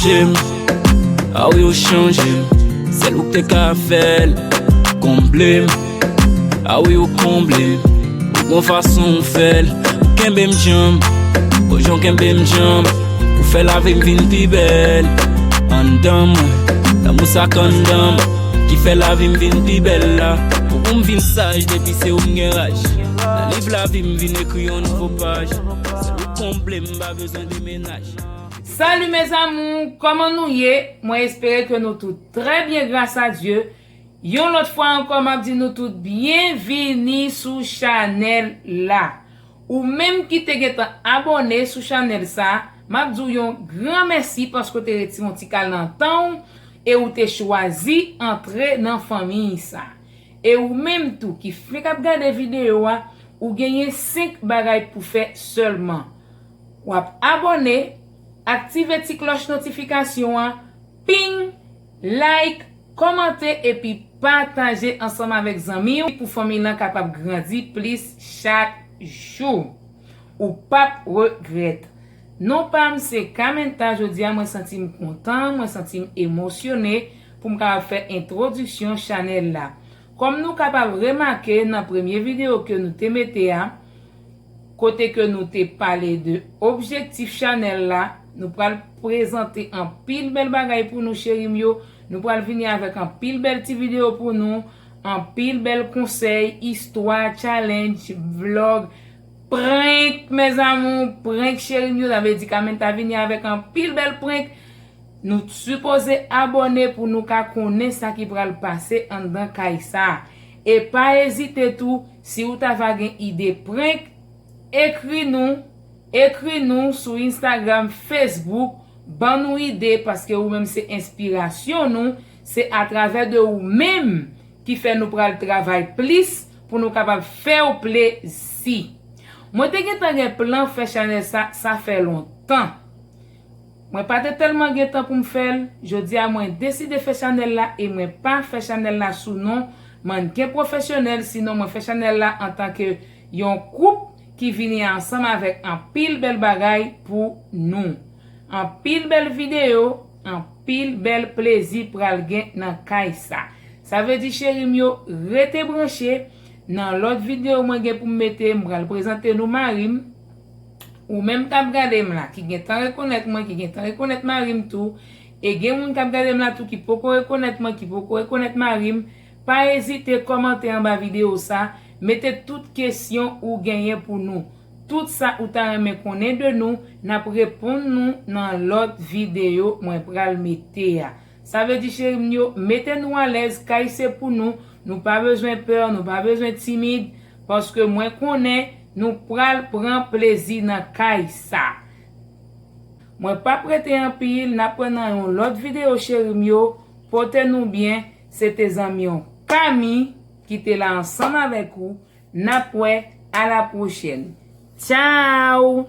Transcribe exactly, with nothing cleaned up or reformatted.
Chanje m, a wi ou chanje m. Sèl ou k te ka fè l, konble m, a wi ou konble m. Ou gon fason ou fè l, ou kenbe m djanm. O jan w kenbe m djanm, ou fè lavi m vin pi bèl. Anndan mwen, lanmou sa k anndan mwen, ki fè lavi m vin pi bèl la. Pou ou m vin saj, depi se ou m gen raj. Nan liv lavi m vin ekri yon nouvo paj. Sèl ou konble m, m pa bezwen demennaj. Salut mes amours, kòman nou ye? Mwen espere ke nou tout trè byen gras a Dye. Yon lòt fwa ankò, m ap di nou tout byenvini sou chanèl la. Ou menm ki te gentan abòne sou chanèl sa, m ap di w yon gran mèsi paske w te retire yon ti kal nan tan w e ou te chwazi antre nan fanmiy sa. E ou menm tou ki fenk ap gade videyo a, ou genyen senk bagay pou fè sèlman. W ap abòne, aktive ti klòch notifikasyon an, ping, like, kòmante epi pataje ansanm avèk zanmi w pou fanmi lan kapab grandi plis chak jou. Ou p ap regrèt. Non pa m se Kamenta, jodi a mwen santi m kontan, mwen santi m emosyone pou m kapab fè entwodiksyon chanèl la. Kòm nou kapab remake nan premye videyo ke nou te mete a, kote ke nou te pale de objektif chanèl la, nou pral prezante anpil bèl bagay pou nou cheri m yo, nou pral vini avèk anpil bèl ti videyo pou nou, anpil bèl konsèy, istwa, challenge, vlog, prank, mes amours, prank cheri m yo, sa vle di Kamenta vini avèk anpil bèl prank. Nou sipoze abòne pou nou ka konnen sa ki pral pase anndan kay sa. E pa ezite tou, si ou ta va gen ide prank, ekri nou, ekri nou sou Instagram, Facebook, ban nou ide paske ou menm se enspirasyon nou, se atravè de ou menm ki fè nou pral travay plis pou nou kapab fè w plezi. Mwen te gentan gen plan fè chanèl sa, sa fè lontan. Mwen pa te tèlman gen tan pou m fè l, jodi a mwen deside fè chanèl la e mwen pa fè chanèl la sou non mannken pwofesyonèl, sinon mwen fè chanèl la antanke yon koup ki vini ansanm avèk anpil bèl bagay pou nou. Anpil bèl videyo, anpil bèl plezi pral gen nan kay sa. Sa vle di cheri m yo, rete branche, nan lòt videyo mwen gen pou m mete, m pral prezante nou mari m. Ou menm k ap gade m la, ki gentan rekonèt mwen, ki gentan rekonèt mari m tou, e gen moun k ap gade m la tou ki poko rekonèt mwen, ki poko rekonèt mari m, pa ezite kòmante anba videyo sa, mete tout kesyon ou genyen pou nou. Tout sa ou ta renmen konnen de nou, n ap reponn nou nan lòt videyo mwen pral mete a. Sa vle di cheri m yo, mete nou alèz, kay se pou nou, nou pa bezwen pè, nou pa bezwen timid, paske mwen konnen nou pral pran plezi nan kay sa. Mwen p ap rete anpil, n ap wè nan yon lòt videyo cheri m yo, pote nou byen, se te zanmi w Kami ki te la ansanm avèk ou, n ap wè, a la pwochèn. Tchao!